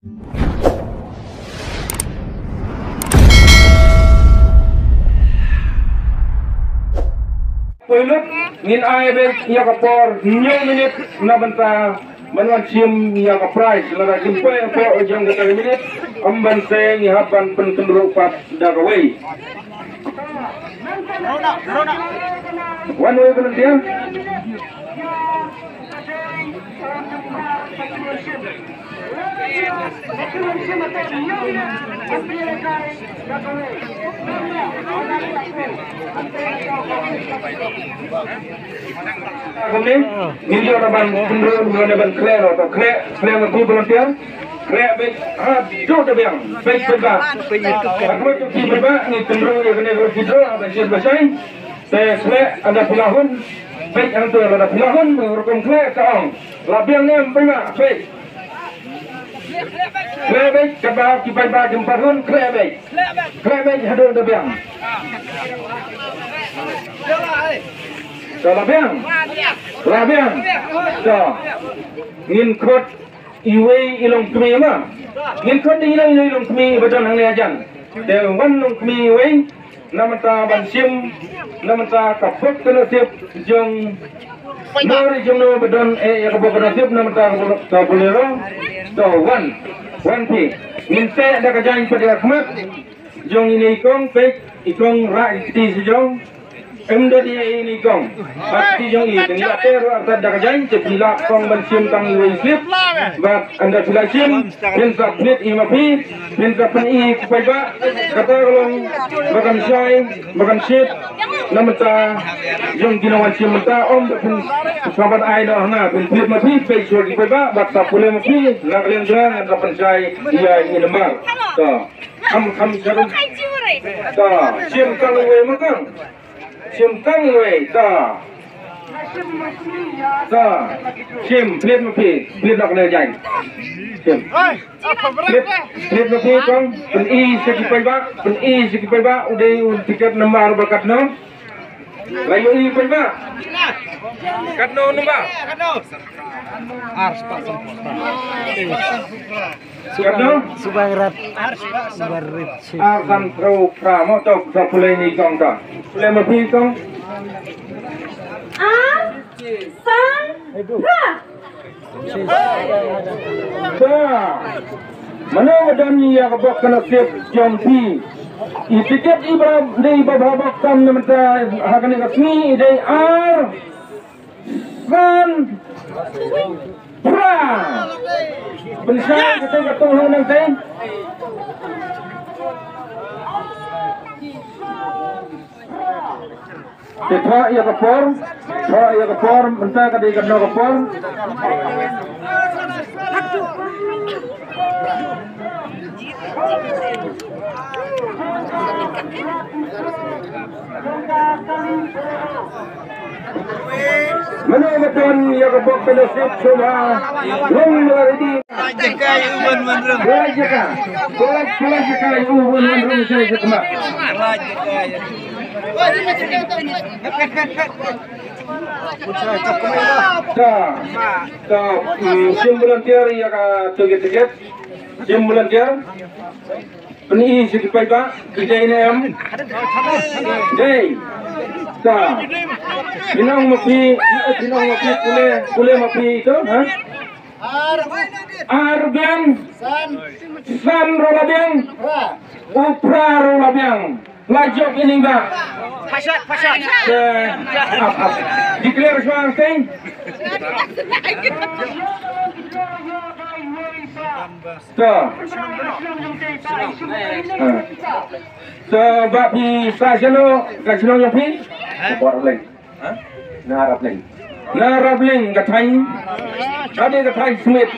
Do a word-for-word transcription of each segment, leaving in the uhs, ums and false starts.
Pynlut, ngin ai beit ïa ka por hynñiew minit na bynta ban wan shim ïa ka prize. Lada kim poi hapoh jong kata ka minit, ym ban seng, ngi hap ban pynkynruh pat da kawei. One way volunteer. Kumne, ngin ïoh ban kynruh, ïoh ban khleh noh, to khleh, khleh ma phi volunteer. Khleh beit, ha, duh da biang, beit beit ba. Ka khleh tu phi beit ba, ngin kynruh ïa kane ka lucky draw, ha, ba shit ba shai. Te khleh, ynda phi la hun, beit hangto, ynda phi la hun, rukom khleh, ka ong. La biang ne em, beit ba, beit. Khleh beit, katba ki paidbah kim pat hun, khleh beit. Khleh beit haduh da biang. To la biang. La biang. To. Ngin khot iwei i longkmie ma. Ngin khot iwei i longkmie ba don hangne hajan. Te wan longkmie iwei. Na mynta ban shim, na mynta ka bok ka nasib jong no re jong no ba don eh ïa ka bok ka nasib na mynta ka Bolero. To wan, wan phi. Ngin teh da ka jaiñ pat ïa ka khmat jong ine i kong, peit i kong rah ki kti sha jong. Em don ïa ine i kong. Bad kti jong i, te ngi la teh ruh artat da ka jaiñ, te phi lah kong ban shim tang iwei i slip. Bad ynda phi la shim, phin sa pynit i ma phi, phin sa pyni ki paidbah, kata ka long ba kan shai, ba kan shit, na mynta, jong ki nongwan shim mynta, ym ba phin sa ban ai noh hana, phin pynit ma phi, peit shuwa ki paidbah, bad sa pule ma phi, na ka liang jong nga ngan sa pynshai ïa i number. To, kham kham jarum. To, shim tang iwei ma kong. Shim tang iwei, to. To. Shim, pynit ma phi, pynit noh kane ka jaiñ. Shim. Pynit, pynit ma phi kong, pyni sha ki paidbah, pyni sha ki paidbah, u dei u tiket number ba katno. La ïohi paidbah. Katno number? Ar spah san. Katno? Suba rat. Suba rat. Ar san phew phra mo, to, to pule ine i kong to. Pule ma phi kong. Ar san phra. Ba mano ba don ïa ka bok ka nasib jong phi. I tiket i ba dei ba bha bok tam na mynta ha kane ka sngi i dei ar san phra. Pynshai kata ka tong hang nangtai. Te thoh ïa ka por, thoh ïa ka por, mynta ka dei katno ka por. Mano ba don ïa ka bok ka nasib shuwa. Long ba ready. Lai jaka ïa u Wan Wan Rem. Lai jaka. Lai, lai jaka ïa u Wan Wan Rem sha, sha khmat. Lai jaka ïa. Ta. Ta. Mm, shim volunteer ïa ka tiket, tiket. Shim volunteer. Pyni sha ki paidbah, ki dei ne em? Dei. Ta. Phin ong ma phi, phin ong ma phi, pule, pule ma phi to, ha? Ar biang. San ruh la biang. U phra ruh la biang. La jop ine i bah. Pashat, pashat. Te, ap, ap. Declare shuwa sting. To. Ha. To, ba phi sah shano, ka shnong jong phi? Bor Leng. Ha? Na Rapleng. Na Rapleng, ka thaiñ. Ka dei ka thaiñ Smit.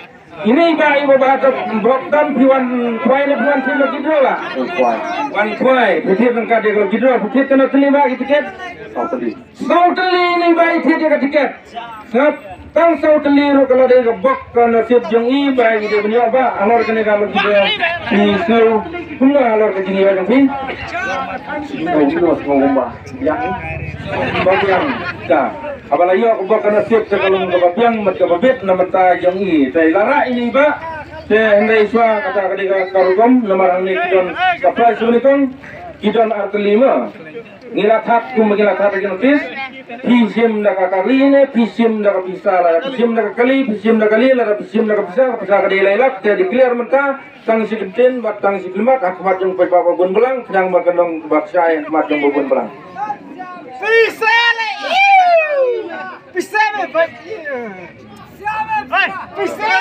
Ine i bah, i bah, bah, to, bok tam phi wan khwai ne phi wan thied lucky draw la? Wan khwai. Wan khwai. Phi thied nangta dei lucky draw. Phi thied katno tylli bah ki tiket? Saw tylli. Saw tylli ine i bah i thied ïa ka tiket. Sngap, tang saw tylli ruh ka la dei ka bok ka nasib jong i, ba i dei ban ïoh ba halor kane ka lucky draw. Phi sngew kumno halor ka jingïoh jong phi? Sngew kumno, sngew kumba biang. Ba biang. Ta. Haba la ïoh ka bok ka nasib te ka long kaba biang bad kaba bit na bynta jong i. Te la rah ine i bah. Te hynrei shuwa kata ka dei ka rukom namar hangne ki don ka prize shibun nyngkong, ki don artylli ma. Ngi la thad kumba ngi la thad ha ki notice. Phi shim da ka kali ne phi shim da ka pisa, lada phi shim da ka kali, phi shim da ka kali, lada phi shim da ka pisa, ka pisa ka dei lai lak. Te declare mynta tang shi kyntien bad tang shi khyllipmat ha khmat jong u paidbah ba bun balang, khnang ba kan long ba shai ha khmat jong u ba bun balang. Pisa le iu. Pisa me ba iu. Hai, pisa.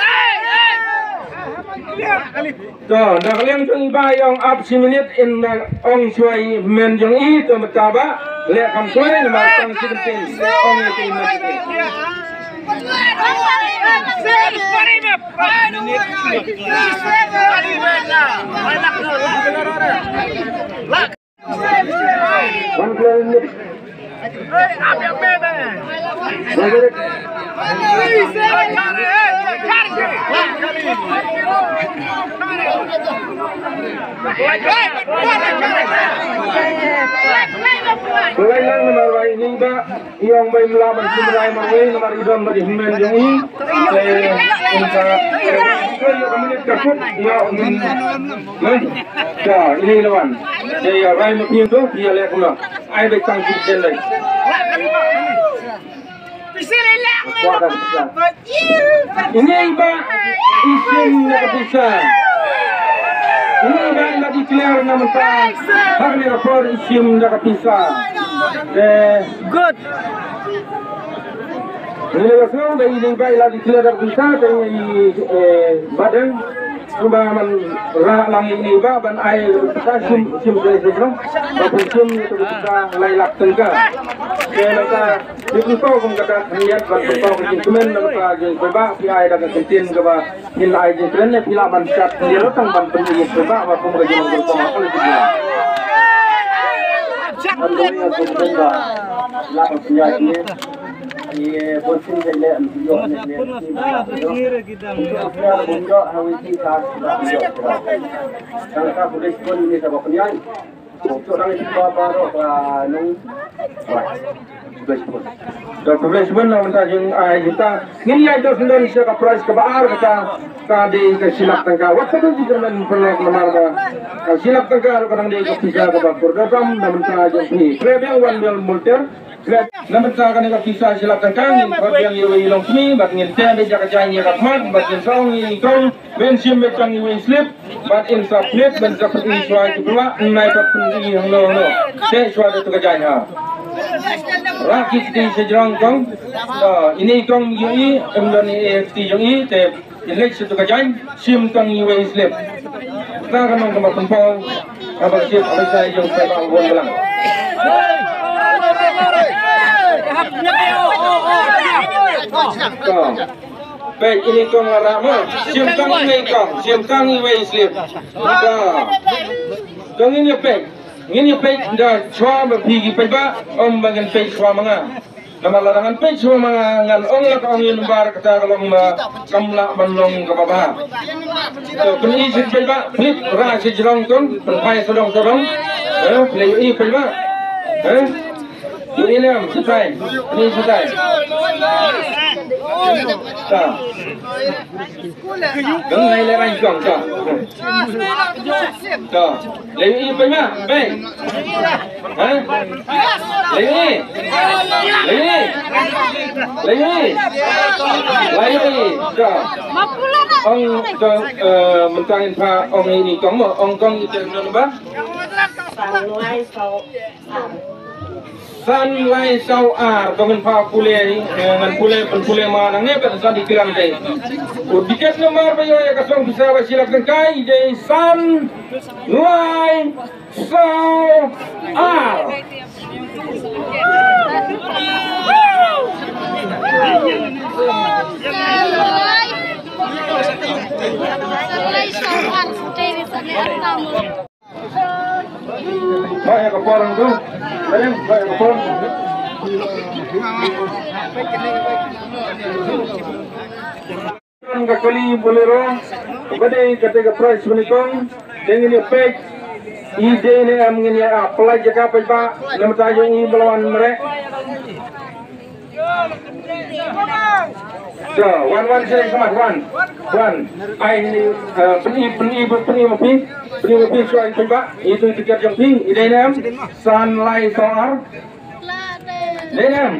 To, na ka liang jong i Bah i ong ap shi minit, in na ong shuwa i hynmen jong i, to mynta Bah leh kham shuwa namar tang shi kyntien ong ïa ka i hynmen jong i. One minute. Pynlait lang namar ba ini Bah i ong ba im lah ban shim rai marwei namar i don bad i hynmen jong i. Te ynda ka minit ka kut ïa u min. Neh, ka ini la wan. Te ïa rai ma phi to ïa leh kumno. Ai beit tang shi kyntien lai. Ini i Bah i shim da ka pisa. Ini i Bah i la declare na mynta. Ha kane ka por i shim da ka pisa. Te good. Ngi la sngew ba ini i Bah i la declare da ka pisa te i, eh, Bah Deng. Kumba man rah lang ini i Bah ban ai ta shim shim shim shim ba pynshim ïa ka pisa lai lak tyngka. Te nangta phi pynpaw kum kata khyndiat ban pynpaw ka jingkmen nangta jingkmen ba phi ai da ka kyntien kaba phin ai jingkmen ne phi lah ban shat khyndiat tang ban pynpaw jingkmen ba ba kum ka jingkmen ba ka la jingkmen. Ban doi ïa ka jingkmen ba lah ban pynïaid ne. Ye bun sien leh leh ïoh ne ne. Doctor Rashman na mynta jong ai kita ngin ïa dos don sha ka prize kaba ar kata ka dei ka shi lak tyngka. Wat ka dei jingkyrmen pynlong namar ba ka shi lak tyngka ruh ka dang dei ka pisa kaba kordor tam na mynta jong phi. Khlem biang wan biang multer. Na mynta kane ka pisa shi lak tyngka ngin khot biang ïa iwei i longkmie bad ngin teh beit ïa ka jaiñ ïa ka khmat bad ngin sa ong ïa i kong ban shim beit tang iwei i slip bad in sa pynlip ban sa pyni shuwa ïa ki paidbah, nai pat pyni hangno hangno. Teh shuwa da tu ka jaiñ ha. Rah ki kti sha jrong kong. Ini i kong ïohi em don i kti jong i te. Kin leit sha tu ka jaiñ, shim tang iwei i slip. Kata ka long kaba pynpaw kaba shim kaba shai jong ka ba won balang. To. Peit ini kong la rah mo, shim tang iwei kong, shim tang iwei i slip. To. To ngin ïa peit, ngin ïa peit da shuwa ba phi ki paidbah, ym ba ngin peit shuwa ma nga. Namar lada ngan peit shuwa ma nga ngan ong la ka ong ïa u number kata ka long ba kam lah ban long kaba bha. To pyni sha paidbah, pynlip rah sha jrong tang, pynphai sawdong sawdong. Eh, pynlip ïa paidbah. Eh? Ïa lem shatai. Pyni shatai. Ta. Dang ngai le ran kong ta. Ta. Lei i pei ma, pei. Ha? Lei i. Lei i. Lei i. Lei i. Ta. Ong ta, eh, mynta in pha ong ini kong mo, ong kong ite non ba? San lai saw ar, to ngin pha pule, eh, ngan pule, pynpule ma nangne, pynsan i kilang te. U tiket number ba ïoh ïa ka song pisa ba shi lak tyngka i dei san lai saw ar. Ba ïa ka por tu. Ba ïa ka por. Ka kali Bolero. Ba dei kata ka prize ba nyngkong. Te ngin ïa peit. I dei ne em ngin ïa apply jaka peit ba. Namar ta jong i ba la wan mareh. To, wan, wan, sha khmat, wan. Wan. Ai ni, eh, pyni, pyni, pyni ma phi. Pyni ma phi shuwa i paidbah. Itu i tiket jong phi. I dei ne em? San lai saw ar. Dei ne em?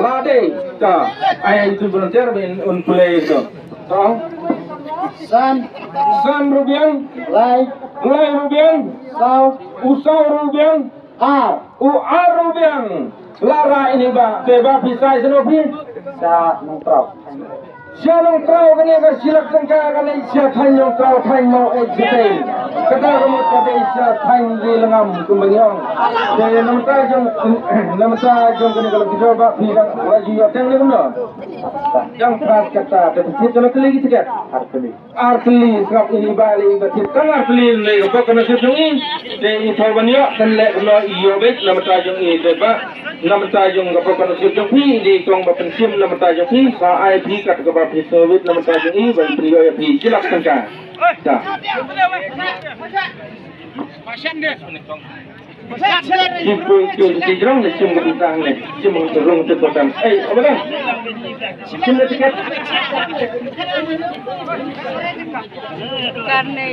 La dei. To. Ai itu volunteer ba in un pule to. To. San. San ruh biang. Lai. Lai ruh biang. Saw. U saw ruh biang. Ar. U ar ruh biang. La rah ine i bah, te bah phi sah shano phi? Sha Nongtraw. Sha Nongtraw kane ka shi lak tyngka kane sha thaiñ Nongtraw thaiñ Maweit shatei. Kata ka mut ka dei sha thaiñ Ri Langam kumba ngi ong. Te namar jong, namar jong kane ka la video bah phi dang la ju ïoh teng ne kumno? Dang phra kata te phi thied kano tylli ki tiket? Ar tylli. Ar tylli sngap ine i bah lei ba thied tang ar tylli lei ka bok ka nasib jong i. Te i thaw ban ïoh kan leh kumno i ïoh beit namar jong i te bah. Namar jong ka bok ka nasib jong phi i dei tang ba pynshim namar jong phi sa ai phi kat kaba phi sngewbit namar jong i ba phi ïoh ïa phi shi lak tyngka. Ta. Ki pun ki ki jrong ne shim ka bintang ne. Shim ka rung te ko tam. Ei, apa dah? Shim le tiket. Karne.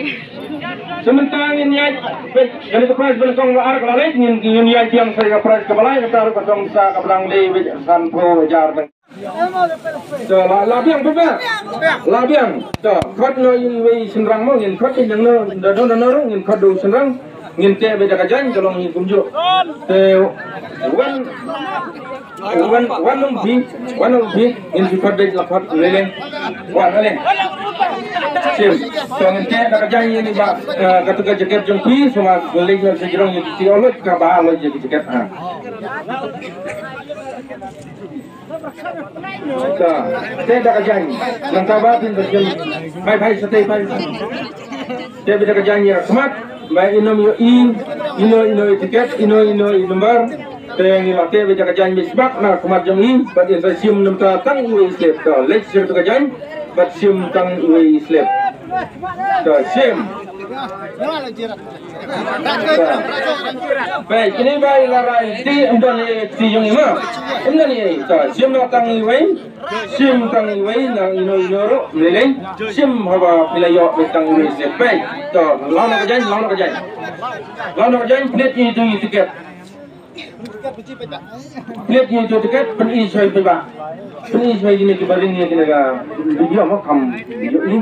Sementara ngin ïaid, wei, kane ka prize ba nyngkong la ar ka la leit, ngin, ngin ïaid biang sa ka prize kaba lai, kata ruh ka tong sa ka blang dei, wei, sanphew hajar. To, la, la biang, pynbna. La biang. To, khot noh ïa iwei i shynrang mo, ngin khot ïa nangno, da, da, da, da, ngin khot da u shynrang, ngin teh beit da ka jaiñ, ka long ïa kumjuh. Te, wan, wan, wan ong phi, wan ong phi, ngin khot beit la khot, lei lei. Wan, lei. Shim. To, ngin teh da ka jaiñ ïa i bah, eh, kata ka jaket jong phi, shuwa leit noh sha jrong ïa ki, ki ïoh lut, kaba ïoh lut ïa ki jaket, ha. Te, teh da ka jaiñ. Nangta ba phin ba jaiñ. Phai, phai, shatei, phai. Teh beit da ka jaiñ ïa khmat. Ba ino ino i, ino ino i tiket, ino ino i number. Te ngi la teh beit da ka jaiñ beit sbak na khmat jong i. Bad in sa shim namar tang iwei i slip. To, leit shim da ka jaiñ. Bad shim tang iwei i slip. To, shim. Peit, kine ba i la rai ti, ym don i ti jong i ma. Ym don i, to, shim noh tang iwei, shim tang iwei, na ino ino ruh, lei lei. Shim haba phi la ïoh beit tang iwei slip. Peit, to, law noh ka jaiñ, law noh ka jaiñ. Law noh ka jaiñ, pynleit ïa itu i tiket. Pynleit ïa itu tiket, pyni shuwa ïa i paidbah. Pyni shuwa ïa kine kiba ring ïa kine ka video mo kham ïohi.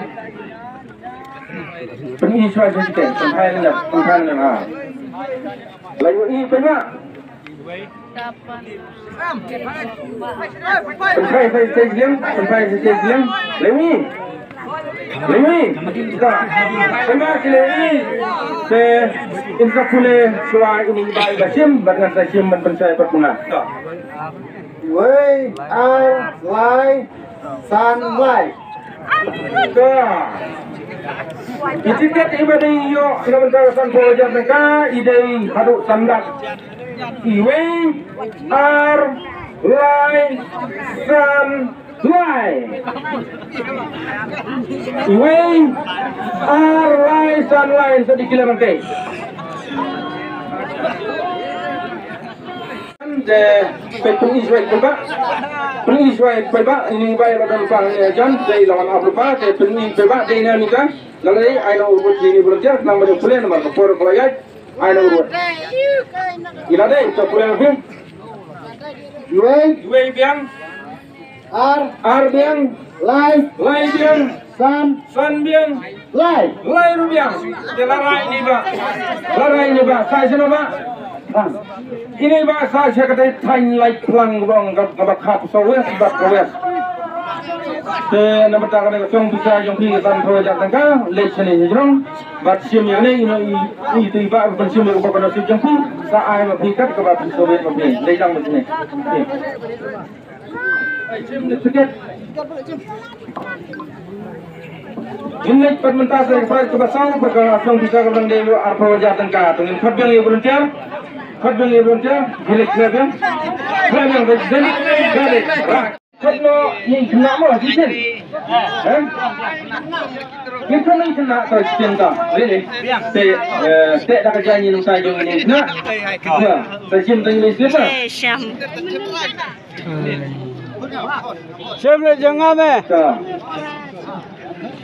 Pyni shuwa ïa i tiket, pynphai lyndet, pynphai lyndet ha. La ïohi paidbah. Pynphai, phai, phai, jliang, pynphai, phai, phai, jliang. La ïohi. Lei, ta. Pynba ki lei. Te in sa pule shuwa ine i ba i ba shim, bad ngan sa shim ban pynshai pat ma nga. Ta. Wei, ar, lai, san, lai. Ta. I tiket i ba dei ïoh na bynta ka sanphew hajar tyngka i dei haduh san dak. Iwei, ar, lai, san, lai. Iwei, ar, lai, san, lai, sa dei ki la bangkei. Te, peit pyni shuwa ïa i paidbah. Pyni shuwa ïa i paidbah, ini ba ïa la don ba ïa jan, te i la wan ap rupa, te pyni paidbah, te ina mita. Lada dei, ai na u volunteer, ini volunteer, nang ba dei pule, namar ka por ka la ïaid. Ai na u ruh. I la dei, to pule ma phi. Iwei. Iwei biang. Ar. Ar biang. Lai. Lai biang. San. San biang. Lai. Lai ruh biang. Te la rai ini ba. La rai ini ba. Sa shano ba. Ini ba sa sha ka dei thaiñ Laitphlang ba ong ka, kaba khap sa west bad ka west. Te na bynta kane ka shong pisa jong phi ka san phew hajar tyngka, leit shane shajrong. Bad shim ïa kane, ino i, i, itu i bah ban shim ïa ka bok ka nasib jong phi. Sa ai ma phi kat kaba phi sngewbha ma phi. Leit lang ma phi ne. Shim ne tiket. Ngin leit pat mynta sa ka prize kaba saw, ba ka song pisa ka dang dei arphew hajar tyngka. To ngin khot biang ïa volunteer. Khot biang ïa volunteer. Ngin leit khot biang. Khot biang, khot biang, khot biang. Khot noh ïa i khynnah mo, shisien. Em? Ïa khot noh ïa i khynnah to shisien to. Really? Te, eh, te da ka jaiñ ïa nangta jong ïa i khynnah. Ïa, te shim te ïa i khynnah. Eh, sham. Shim le jong nga me.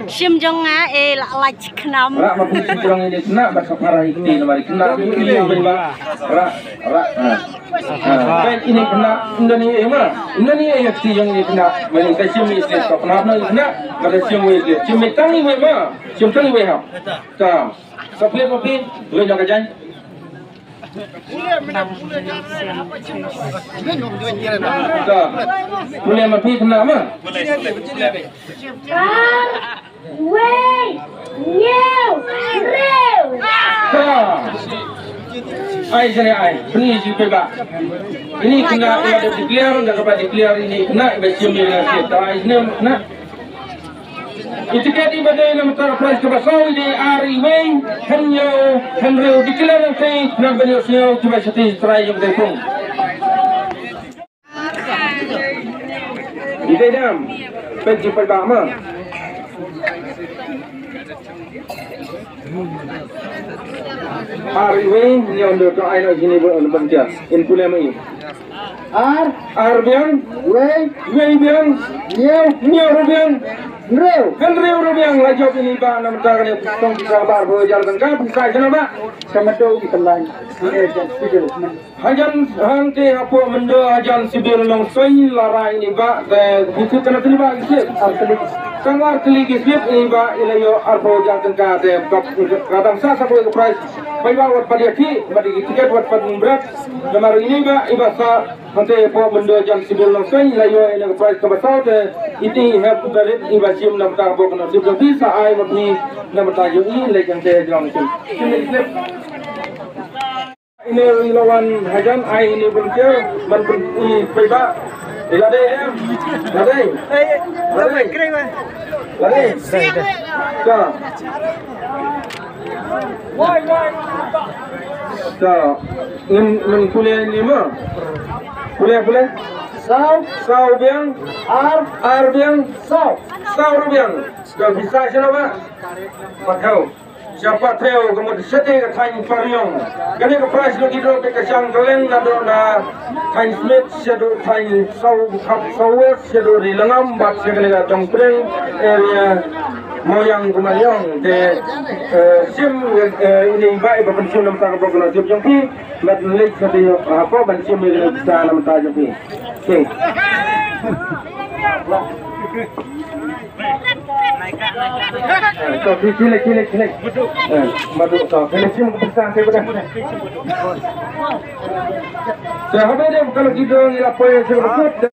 Shim jong nga e la la khnam. Ra ma phi shim jong ini kena ba sa para ikti na mari kena ini ba ra ra. Ha. Ha. Kan ini kena ini ni eh ma ini ni eh ikti jong ini kena mari ka shim ini kena kena ini kena ba da shim wei shim tang ini ma shim tang ini ha. Ta. Sa phi ma phi le jong ka jan. Ka. Pule ma phi kena ma. Ar, wei, hynñiew, hynriew. Ka. Ai jane ai, pynïaid ju phi ba. Ini kena ïa da declare, da kaba declare ini kena ba shim ïa ka. Ai jane kena. I tiket iba dei na bynta ka prize kaba saw i dei ar iwei hynñiew hynriew, declare nangtei na ban ïohsngew kiba shatei shatrai ïa ka dei pung. I dei dam peit ki paidbah ma. Ar iwei hynñiew hynriew, to ai noh jingïaid ban ïa in pule ma i. Ar. Ar biang. Wei. Wei biang. Hynñiew. Hynñiew ruh biang. Hynriew. Hynriew ruh biang. La jop ïa i bah na bynta kane ka song pisa ba arphew hajar tyngka, pisa shano bah? Sa mado i kynlaiñ. Hajan hangtei hapoh Mynder hajan Sibyl Nongstoiñ la rai ïa i bah te pisa kane tylli bah ki slip. Ar tylli. Tang ar tylli ki slip ïa i bah i la ïoh arphew hajar tyngka te ka dang sah sa kawei ka prize. Pai bah wat pat ïa ki, wat ïa ki tiket wat pat mynbret. Namar ïa i bah i bah sah Hangtei hapoh Mynder hajan Sibyl Nongstoiñ la ïoh ïa ka prize kaba saw te iti hep barit iba shim na bynta ka bok nongshim jong phi, sa ai ma phi na bynta jong i. Leit hangtei jong shim. Shim ïa ki slip. Ine i la wan hajan ai ine volunteer ban pyn i paidbah. I la dei em. La dei. La dei. La dei. Ka. Ka. Ngin, ngin pule ni ma. Pule, pule. Saw. Saw biang. Ar. Ar biang. Saw. Saw ruh biang. Ka pisa shano bah? Pathaw. Sha Pathaw ka mut shatei ka thaiñ Pariong. Kane ka prize lucky draw ka shang kylleng naduh na thaiñ Smit shaduh thaiñ Saw, Khap Saw West shaduh Ri Langam bad sha kane ka Dongpdeng area Moiang Kumaliong. Te, eh, shim, eh, ine i bah iba pynshim na bynta ka bok nongshim jong phi. Bad leit shatei hapoh ban shim ïa kane ka pisa na bynta jong phi. Okay. Eh, to, ki, ki leit, ki leit, ki leit. Eh, Madu, to, ki leit, shim ka pisa, ki leit. Te haba dei ka lucky draw ngi la poi sha ka kut.